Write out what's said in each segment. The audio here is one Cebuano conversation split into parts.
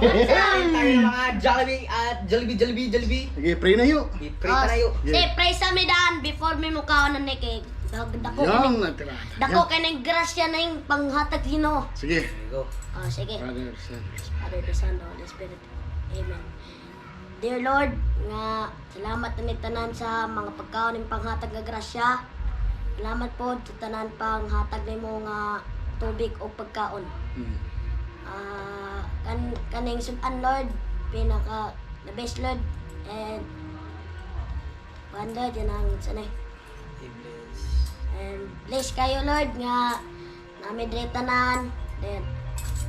Kain tayo ng mga Jollibee at Jollibee, Jollibee, Jollibee. Sige, pray na yo. I-pray ta na yo. Yeah. Say, pray sa midaan before mi mukaon na ni kay dako Yang kini. natira. Dako kay ning grasya na yung panghatag Ginoo. Sige. There you go. Oh, sige. Father, Son, Father, the Son, the Holy Spirit. Amen. Dear Lord, nga salamat na ni tanan sa mga pagkaon ning panghatag nga grasya. Salamat po sa tanan panghatag nimo nga tubig o pagkaon. Ah, kaning sudan Lord, pinaka the best Lord and kuan Lord, yan ang sanay. I-bless. And bless kayo Lord nga nami diri tanan. Then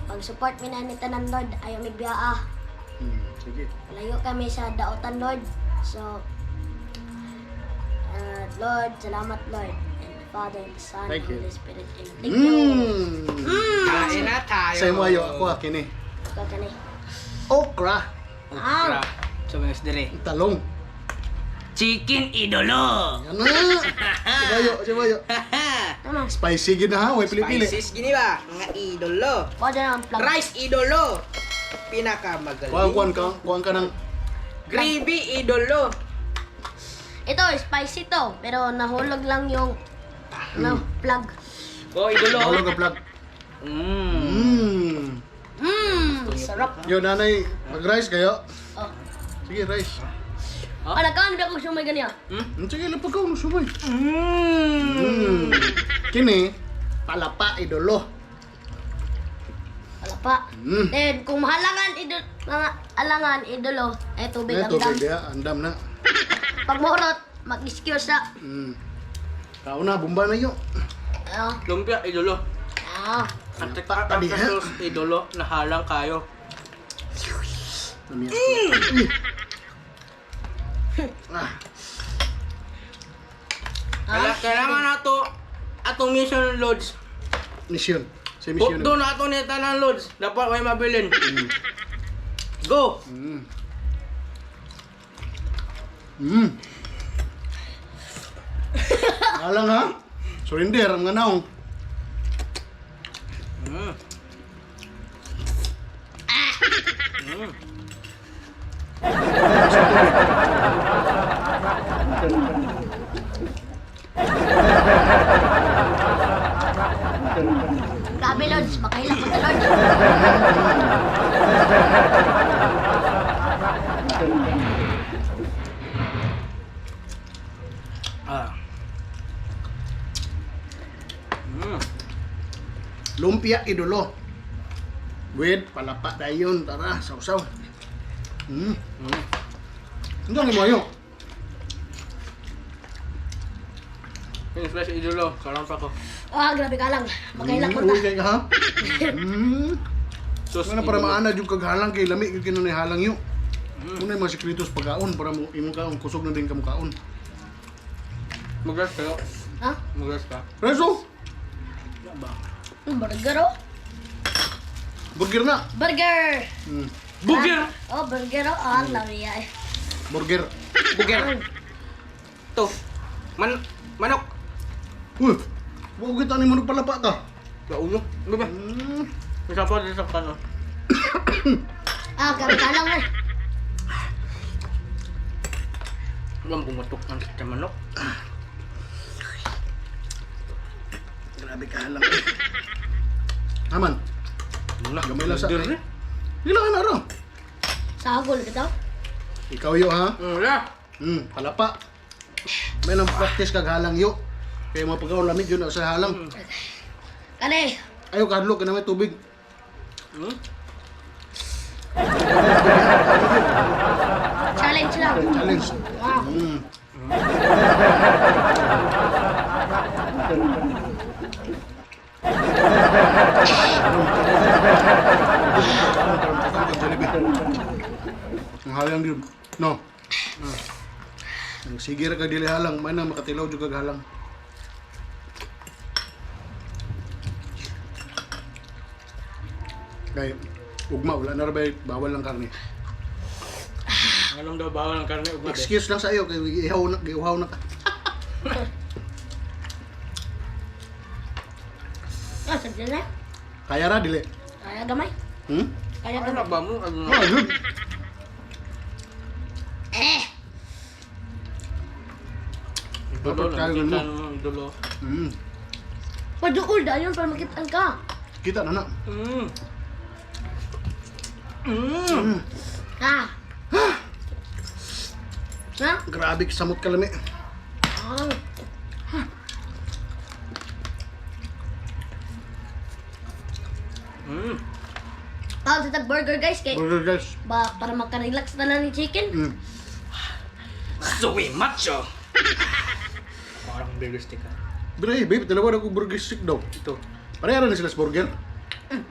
pag-support mi na ni tanan Lord, ayaw migbiyaa. Sige. Layo kami sa daotan Lord. So Lord, salamat Lord. And the Father, and the Son, Thank and you. the Holy Spirit. Amen. Thank you. Kain na tayo. Sa imo ayo ako ah, kini. Ikaw kani. Okra, Ah, So, mas dire. talong. Chicken idolo. Yan na. Sibayo, sibayo. tama. Spicy gid na ha, way pili-pili. Spices gini ba? Mga idolo. Kuha dyan ang plug. Rice idolo. Pinakamagaling. Kuan kuan ka, kuan ka ng Gravy idolo. Ito, spicy to. Pero nahulog lang yung ano, plug. Oh, idolo. Mahulog ang plug. Sarap. Yo nanay, mag-rice kayo. Oh. Sige, rice. Ah, nagkaan ba akong sumay ganiya? Sige, lapag ka, sumay. Kini, palapa idolo. Wala pa. Then, kung mahalangan, idol, mga alangan, idolo, eh, tubig Eh, ang dam. tubig diya, andam na. Pag mahurot, mag-excuse na. Kao na, bumba na yo. Ah, Lumpia, idolo. ah. At Tadi, ha? sauce, idolo, nahalang kayo. Namiya. Ah, Kaya, kailangan nato atong mission loads. mission. Sa mission. Doon na ato ni tanan loads. Dapat may mabilin. Go! Alang ha? Surrender ang nga naong. Grabe, Lods. Makahilak ko sa Lord. Ah. Lumpia idolo. With palapa dayon, tara, sausaw. Ang dami mo ayo. Yung fresh idolo, karon pa ko. Ah, grabe ka lang. Makahilak ko ta. Uy, kay ka ha? Sauce Nga na para idolo. maana jud kag halang kay lami gyud kinunay halang yo. Unay mga sekretos pagkaon para mo imong kaon kusog na din kamo kaon. Mag-rice kayo. Ha? Mag-rice ka. Reso, Burger, oh. burger na. Burger! Burger! Oh, burger, oh. Ah, lami eh. Burger. Burger! To. Manok. Uy, wa ko kita nimo nagpalapa ka. Kaulo. Ano ba? Isa pa dito sa kano. Ah, grabe ka lang, eh. Alam kung matuk ang sa manok. Grabe ka halang. Eh. Aman, Muna. gamay lang sa. Dire. Dili ka na ro. Sagol, ito. Ikaw yo ha. Yeah. Palapa. May nang practice kag halang yo. Kay mga pagkaon lamig yun na sa halang. Kani. Ayo kadlo ka na may tubig. Challenge lang. Challenge. Wow. Ang halang yun. No. Ang sige ra kag dili halang, may nang makatilaw jud kag halang. Kay ugma wala na ra bay bawal lang karne. Anong daw bawal ang karne ugma be? Excuse lang sa iyo kay ihaw na giuhaw na ka. Ah, sadya na. Kaya ra dili. Kaya gamay. Hmm? Kaya ka Ano ba? ba mo? Ano? Ah, good. Eh! Idolo Dapat lang. kayo Kita mo. no, idolo. Paduol dayon para makitaan ka. Kita na na. Ha? Ha? Grabe samot kalami. Ah. Tawag sa tag burger guys kay Burger guys. ba para maka-relax na lang ni chicken. Soy macho. Parang burger stick ah. Bre, babe, dalawa na ko burger stick daw. Ito. Pareha na sila sa burger. Mm.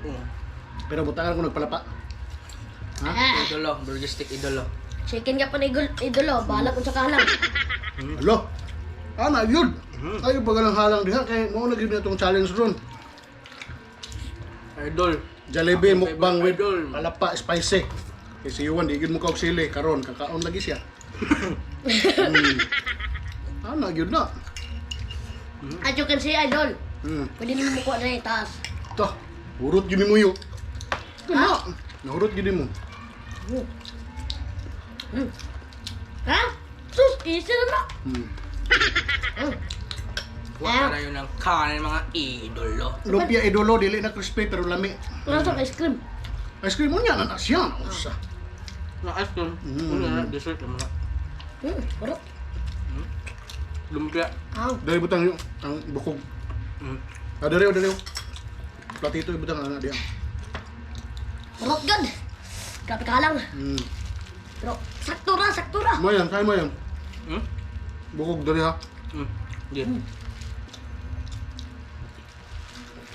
Pero butangan ko nagpalapa. Ha? Ah. Idolo, burger stick idolo. Chicken ka pa na idolo, bahala kung sa kahalang. Alo. Ana yun. Ayo pagalang halang diha kay mao na gyud na itong challenge ron. Idol. Jollibee Akong mukbang with favorite idol. palapa spicy. Kay si Yuan di gyud mo kaog sili karon kakaon lagi siya. Ana gyud na. As you can see, idol. Pwede naman mukuha na yung taas. Ta, hurot gyud nimo yo. Kana. Nahurot gyud nimo. Ha? Sus, easy na na. Wala na yun ang kanin mga idolo. Lumpia idolo dili na crispy pero lami. Wala sa ice cream. Ice cream mo niya na siya na usa. Na ice cream. Una na dessert naman na. Harap. Lumpia. Ah, Dali butang yo ang bukog. Ah, dali dali. Platito ibutang ana diya. harap god. Grabe ka lang. Pero, sakto ra, sakto ra. Mo yan, kaya mo yan. Bukog dali ha. Di.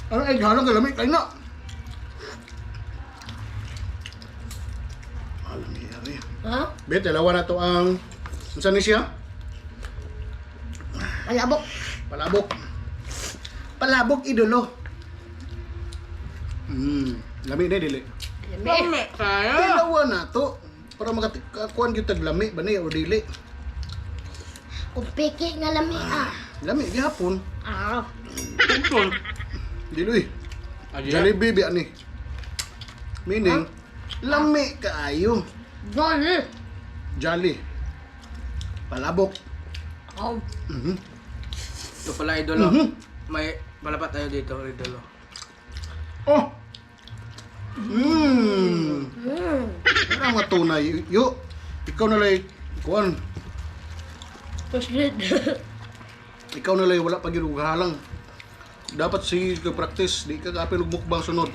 Ano ay halang ka lami kay na. Alam niya rin. Ha? Bet, dalawa na to ang unsa ni siya? Palabok. Palabok. Palabok idolo. Lami na dili. Lami. Lami kayo. Dalawa na to para makakuan gyud tag lami ba ni o dili. Kung peke nga lami ah. Lami gihapon. Ah. Tungtong. Dili. Adi. Jollibee bi ani. Meaning, lami kaayo. Jolly. Jolly. Palabok. Oh. Ito pala idolo. May palapat tayo dito, idolo. Oh. Ano ang matunay? Yo, ikaw na lay, kuan, First grade. ikaw na lay wala pa gyud og halang. Dapat sige ka practice, di ka kaapil og mukbang sunod.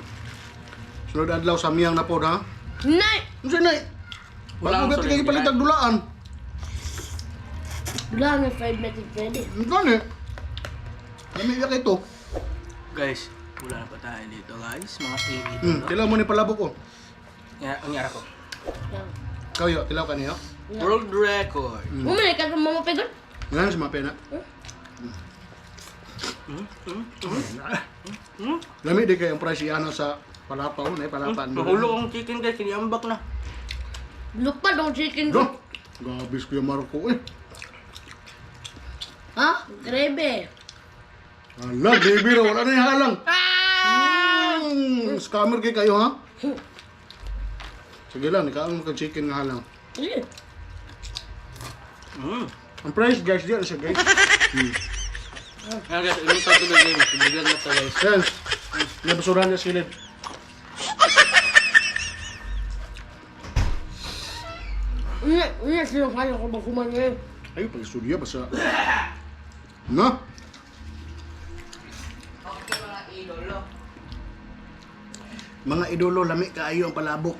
Sunod adlaw sa miyang na pod ha. Nay! Unsa nay? Wala Bago akong ba kay sarili, palit og dulaan? Wala nga 5 minutes ready. Ang gani. Lami ya kay to. Guys, wala na pa tayo dito guys. Mga idolo. Tilaw mo ni palabok oh. Nga, ang yara ko. Ikaw yo, tilaw ka niyo. World record. Bumili ka sa mga pigot. Ngayon si Mapena. Lami di kay ang price ano sa palapa oh, nay palapa. Nahulog ang chicken guys, kiniambak na. Lupad ang chicken Do. ko. Grabe si Kuya Marco eh. Ha? Grabe. Ala, baby raw. Wala na yung halang. Scammer kay kayo, ha? Sige lang, ikaw ang chicken nga halang. Eh, Ang price, guys, diyan siya, guys. Ayan guys, inom tayo tubig guys. Tubigan na to guys. Ayan. Nabasurahan niya silid. Unya, unya silang kaya ko ba kumain. Ay, pag-studio, basta. Na? Okay mga idolo. Mga idolo, lami kaayo ang palabok.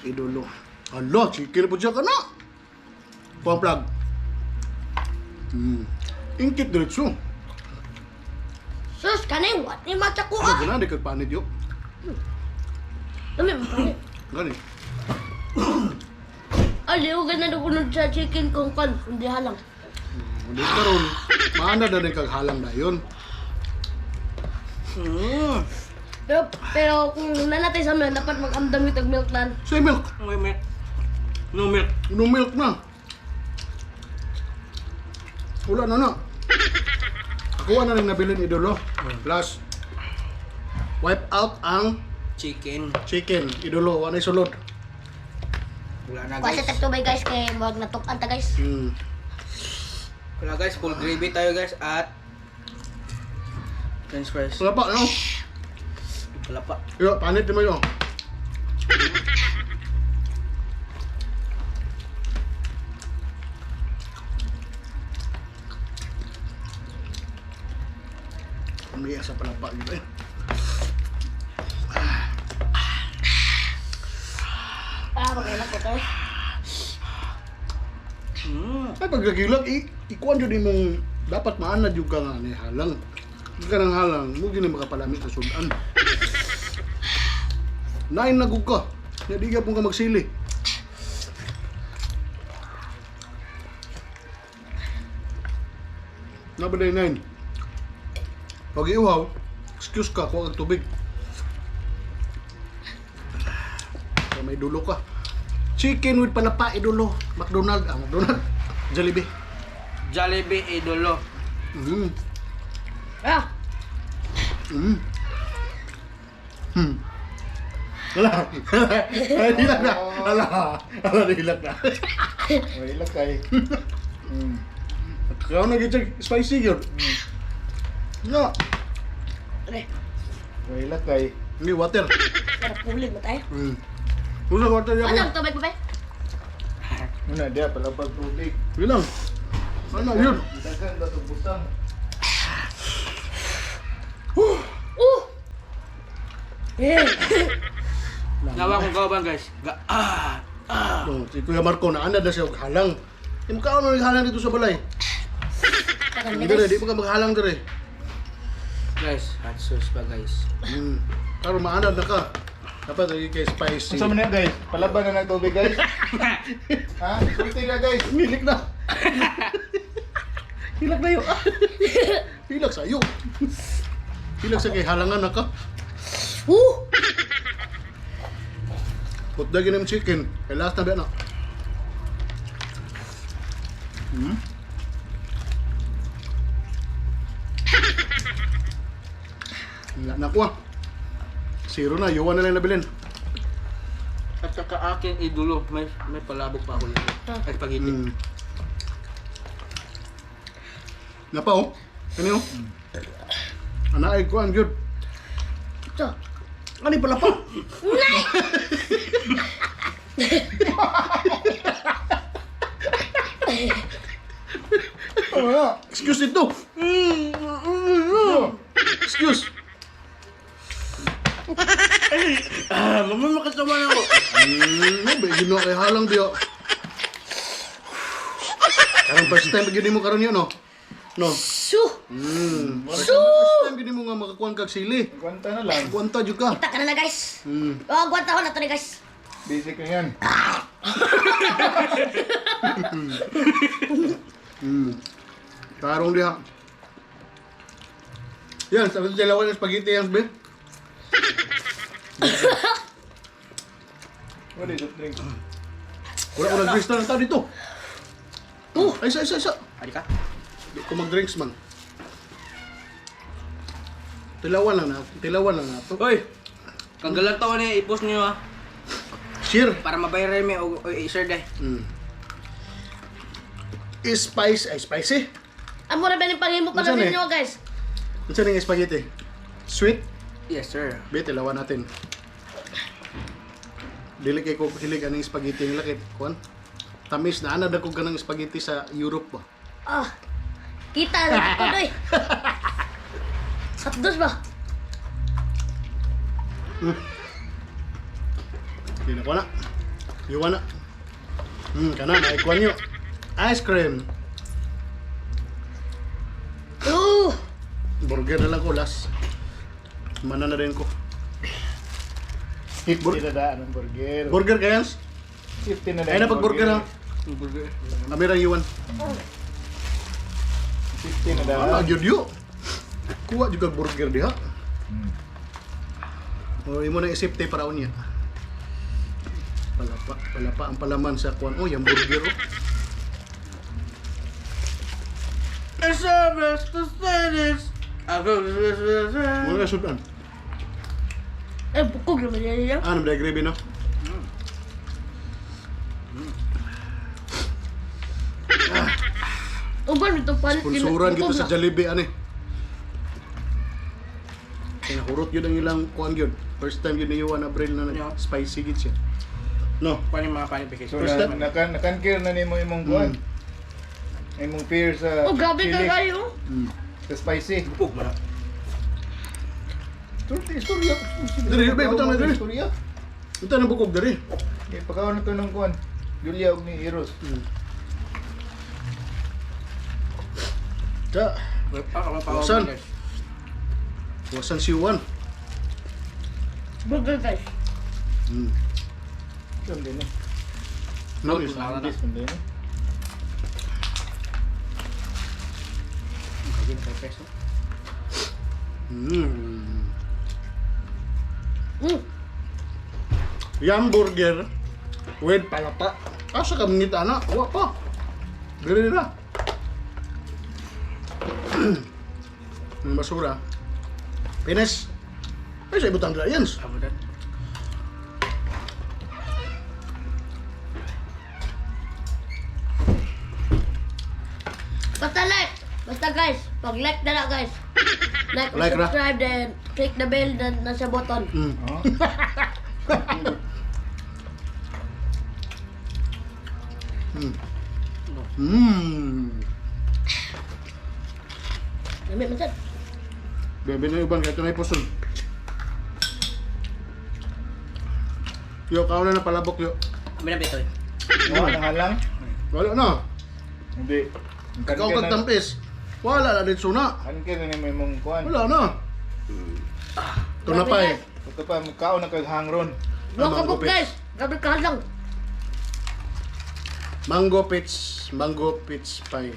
Idolo. Hala, chicken po siya ka na. Kuha ang plug. Ingkit diretso. Sus, kanay, what ni mata ko Ano, ah. gana, di kagpanid yo. Dami, mapangit. Gani. Ay, di ko ganun kunod sa chicken kung kan, kundi halang. Hindi karon, maana na rin kaghalang na yun. Pero kung nanatay sa milk, dapat mag-amdam yung tag-milk lan. Say milk. May milk. No milk. No milk na. Wala na na. Ako na rin nabilin idolo. Plus, Wipe out ang Chicken. chicken. Idolo, wala sulod. Wala na Kuha sa guys. tagtubay guys kay wag natukan ta guys. Wala guys, full gravy tayo guys at french fries. Wala pa, no? Wala pa. Yo, panit mo yun. Umiya sa palapa yun eh. Ah, magailan ko to. Ay, pagkakilag, ikuan yun imong dapat maanad yung ka nga ni halang. Hindi ka ng halang, mo gini makapalamit sa sudan. Nain nagug ka. Nga di ka pong ka magsili. Nabaday nine. Pag iuhaw, excuse ka, kuha kag tubig. So, may dulo ka. Chicken with palapa, idolo. McDonald, McDonald. Jollibee. Jollibee idolo. Ah, Wala. Hilak na. Wala. Wala, hilak na. Wala kay. Kaya na gitsa spicy yun. No. re. Wala kay. Hindi, water. Sarap ulit mo tayo. Usa water Ano yan. ang tubig pa ba? Muna dia palapag tubig. Bilang. Ano yun? Dagan ba itong butang? Eh. Nawa kong kauban guys. Ga ah. No, si Kuya Marco na anad na siya og halang. Di mo kaon na naghalang dito sa balay. Tagal na Hindi guys. di mo ka maghalang dire. Guys, hot sauce pa guys. Karon maanad na ka. Dapat lagi kay spicy. Unsa man na guys? Palaban na ng tubig guys. Ha? Sulti na guys. Milik na. Hilak na yun. Hilak sa'yo. Hilak sa kay halangan na ka. Put dagin yung chicken. Kay last na ba na. Wala na ko ah. Zero na. Yuwan na lang nabilin. At saka aking idolo, may palabok pa ako dito. Ay, spaghetti. Napa oh. Kani oh. Ana ay kuan gyud. Ito. Ani pala pa. Wala. Excuse ito. Excuse. Ah, mamay makasama na ako. No, ba gino kay halang diyo. Karon first time gyud mo karon yun no. No. Su. First time gyud mo nga makakuan kag sili. Kwanta na lang. Kuanta jud ka. Kita ka na na guys. Oh, gwanta ko na to ni guys. Basic na yan. Tarong diha. Yan, sabi sa dalawa ng spaghetti yan, be. Wala soft drink. Wala ko nag-drinks na lang tao dito. Oh, ay, isa, isa, isa. Adi ka? Di ko mag-drinks man. Tilawan lang na, tilawan lang na to. Hoy! Kanggalan to ni i-post niyo ah. Share. Para mabayaran mi o i-share dai. Spice, ay spicy. Amo ra ba ning panghimo pa Unsa na ni? ninyo guys? Unsa ning spaghetti? Sweet. Yes sir. Be, tilawan natin. Dili kay ko hilig aning spaghetti nila kay kuan. Tamis na anad ako ganang spaghetti sa Europe ba. Ah. Kita na ko doy. Hotdos ba? Di na ko na. Iwan na. Kana na ikuan nyo. Ice cream. Burger na lang ko last. Mana na rin ko. 50 na daan ang burger. Burger kayans? 50 na daan. Ay na pag burger ha. Burger. Amira iwan. 50 na daan. Ano gyud yo? Kuha juga burger diha. O imo na isip te para unya. Palapa, palapa ang palaman sa kuan. Oh, yung burger. Oh. It's the best to say this. Mga sudan. Eh, bukog naman yan niya. Ano ba gravy no? Uban itong palit. Sponsoran Bukog kita sa na. Jollibee ani. Pinahurot yun ang ilang kuan yun. First time yun ni Juan Abril na Yeah. spicy gid siya. No. Kuha yung mga panipikis. So First na, time. nakan na nimo imong kuan. Imong fear sa Oh, grabe ka chili, kayo. sa spicy. Bukog man. Istorya, istorya. Diri, be, butang na diri. Istorya. Ito ang bukog diri. Eh, pagkaon na to ng kuan. Julia og ni Eros. Ta, Buksan. wasan si Juan. Burger guys. Ito din eh. No, is. This one din eh. Yum burger with palapa. Asa ka mangita na? Wa pa. Diri na. Ang basura. Pinis. Ay, sa ibutang dila yan. Abudan. Basta like. Basta guys. Pag like na lang guys. Like, and Like ra. subscribe then click the bell na nasa button. Oh. Lamit man sad. Bebe na uban kahit na ipuson. Yo, kaon na na palabok yo. Amin na bito eh. Oh, nangalang? Wala na. Hindi. Ikaw kag tampis. Wala na dito na. Kanker na nimo imong kuan. Wala na. Ito na pa eh. Ito pa kaon na kag hangron. Duha ka Mango book pits. guys. Grabe ka lang. Mango pits, mango pits pie.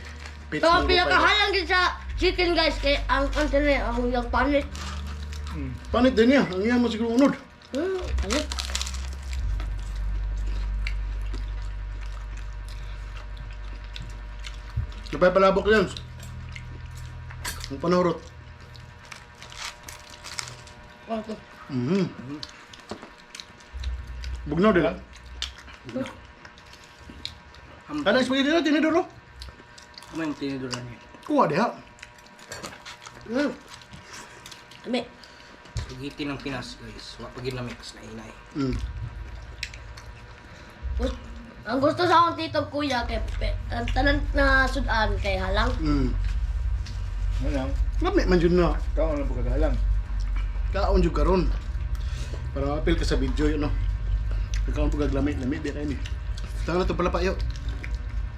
Pits So, ang mango pie. pinakahalang din sa chicken guys kay ang ang sila ang yung panit. Panit din niya. Ang iya mo siguro unod. Panit. Napay palabok yan. Ang panahurot. Okay. Bugnaw din lang. Kada spaghetti na, tinidor no? Ano yung tiniduran niya? Kuha diha. Ami. Spaghetti ng Pinas guys. Wa pag mix na inay. Ang gusto sa akong tito kuya kay ang tanan na sudan kay halang. Ano lang? Lami man yun na. Kaon na pagkag halang. Kaon jud karon. Para mapil ka sa video yun no. Ikaw ang pagkaglami, lami di kayo ni. Tangan na to pala pa yo.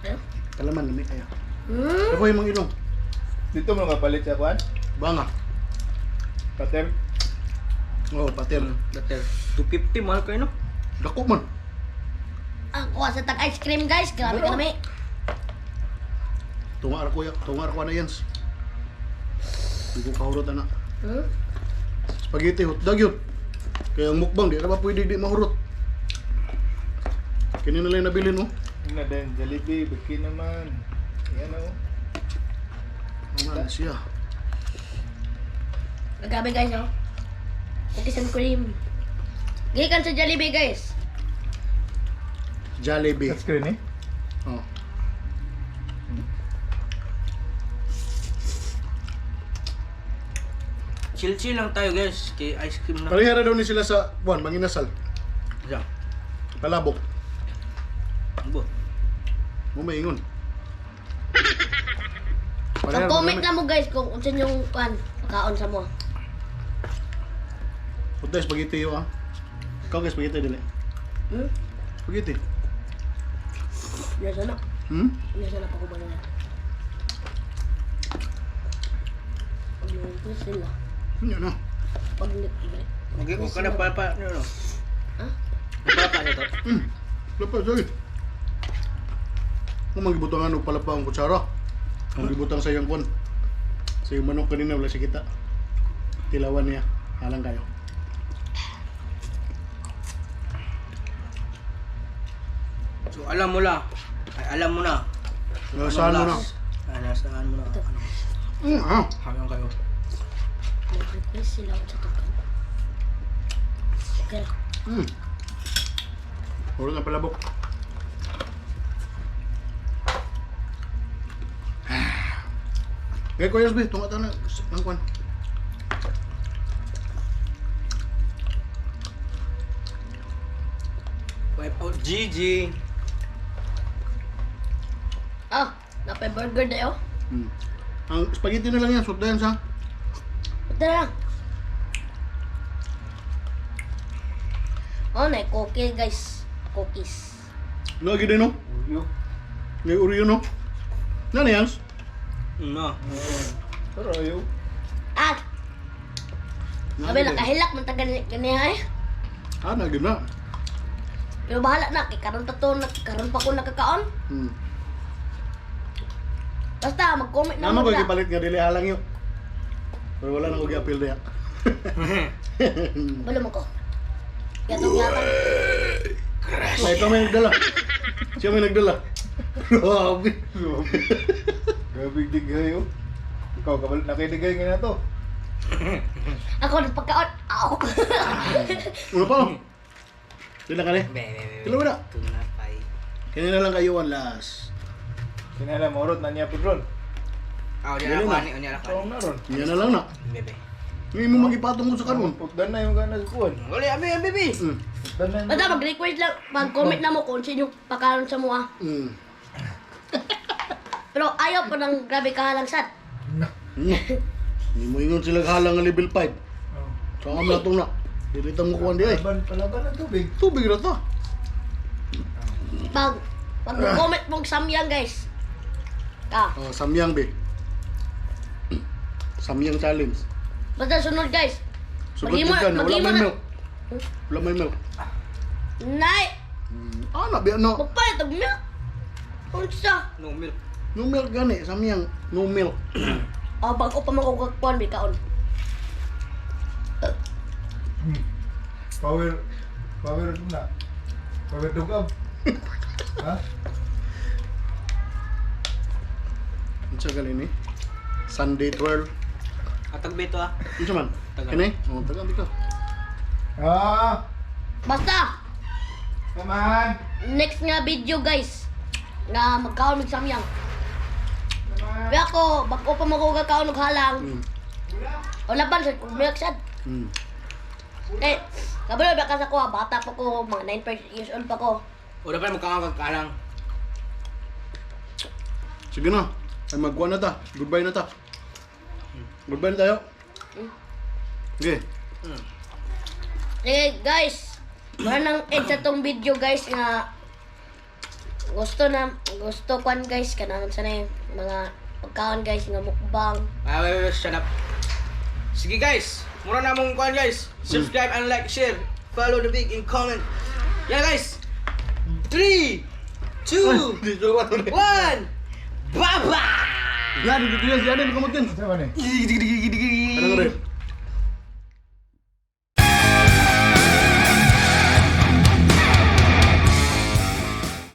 Ano? Kalaman lami kayo. Hmm? Ako yung mga ilong. Dito mo kapalit sa kuan? Banga. Pater. Oh, pater. Later. 250 mahal kayo no? Dako man. Ang kuha sa tag ice cream guys, grabe ka nami. Tunga ra kuya, tunga ra ko na yans. Hindi ko kahurot ana. Spaghetti hotdog yun. Kaya ang mukbang di ra ba pwede di mahurot. Kini na lang yung nabilin oh. Na din Jollibee, biki naman. Yan oh. Ang na siya. Grabe guys oh. Cookies and cream. Gikan sa Jollibee guys. Jollibee. Touchscreen eh. Oh. Chill chill lang tayo guys. Kay ice cream na. Pareha ra daw ni sila sa buwan, manginasal. Yeah. Palabok. Ano ba? Mo maingon. So Pareha ra comment malami. na mo guys kung unsa yung kuan pagkaon sa mo. Punta spaghetti yo ah. Ikaw guys, spaghetti dili. Hmm? Spaghetti. Nasa na. Nasa na pa ko ba na. Pag nag sila. Yun na. Pag Mag-iog ka na palpa. Ano no? Ha? Palpa na to. Lapa, sorry. Kung magibutangan og palapa ang kutsara. Ang gibutang sa iyang kon. Sa iyang manok kanina wala siya kita. Tilawan niya. Halang kayo. So alam mo la. Ay, alam mo na. Nasaan mo na? Ay, nasaan mo na. Ano? Ah. Halang kayo. Nag-request sila sa tukan. Okay. Hurot ang palabok. Okay, Kuya Osby, tunga ta na ng kwan. Wipe out GG. Ah, napay burger na yun. Ang spaghetti na lang yan, sot yan sa. Ito na lang. Oh, na cookie guys. Cookies. Lagi din no? Oreo. May Oreo no? Ano yan? No. Pero ayaw. Ah, sabi nakahilak man tagal ganiha eh. Ah, nagin na. Pero bahala na kay karon pa to, karon pa ko nakakaon. Basta mag-comment na Naman mo ko na. gipalit nga dili halang yun. Pero wala na ko giapil diya. Balo mo ko. Gatong yata. Ay, ikaw may nagdala. Siya may nagdala. Grabe. Grabe. Grabe digay oh. Ikaw kabal nakidigay nga na to. Ako ng pagkaon. Ako. Ano pa? Dila ka ni? Be, be, be. Kilo na. Tunapay. Kini na lang kayo ang last. Kinala mo na niya pud ron. Ah, unya Dili na na. kuha ni, unya na kuha Tawag na ron. Yan na lang na. ni. Bebe. Hindi mo magipatong mo sa kanon. Putdan na yung gana sa kuwan. Wala, abi, abi, abi. Putdan na yung Basta mag-request lang, mag-comment na mo kung sino yung pagkaon sa mua. Pero ayaw pa ng grabe kahalang sad. Hindi mo ingon sila halang nga level 5. Oh. Sa am na itong na. Dili mo kuwan di ay. Palaban, palaban ng tubig. Tubig na to. Pag comment mong samyang guys. Ka. Oh, samyang be. Samyang challenge. Basta sunod guys. Sugot Maghimo- ka na. Wala maghimo may na- milk. Wala may milk. Nay, Ah, na biya no. magpalit og milk. Unsa? No milk. No milk gani, samyang. No milk. Oh, bago pa man ko kakuan may kaon. Power, power na. Power dugab. Ha? Unsa gali ni? Sunday twirl. Atag beto ah. Unsa man? Taga. Kini? Oh, taga dito. Ah! Basta Naman! next nga video guys nga magkaon mig samyang. Naman! Pero ako, bago pa man ko kakaon og halang. O laban sad kung milk sad. Eh, kabalo ba ka sa ko, bata pa ko, mga 9 years old pa ko. Wala pa magkakagkalang. Sige na. Ay magkuha na ta. Goodbye na ta. Goodbye na tayo. Okay. Sige guys, wala nang end sa tong video guys nga gusto na gusto kwan guys kanang sa na yung mga pagkaon guys nga mukbang. Ah, wait, wait, wait, shut up. Sige guys, mura na mong kuan guys. Subscribe and like, share, follow the big and comment. Yeah guys. 3 2 Dito ka to. 1. Bye bye. Ya, dito yan. Siya din, kamutin. Saan ba ni? Ano rin?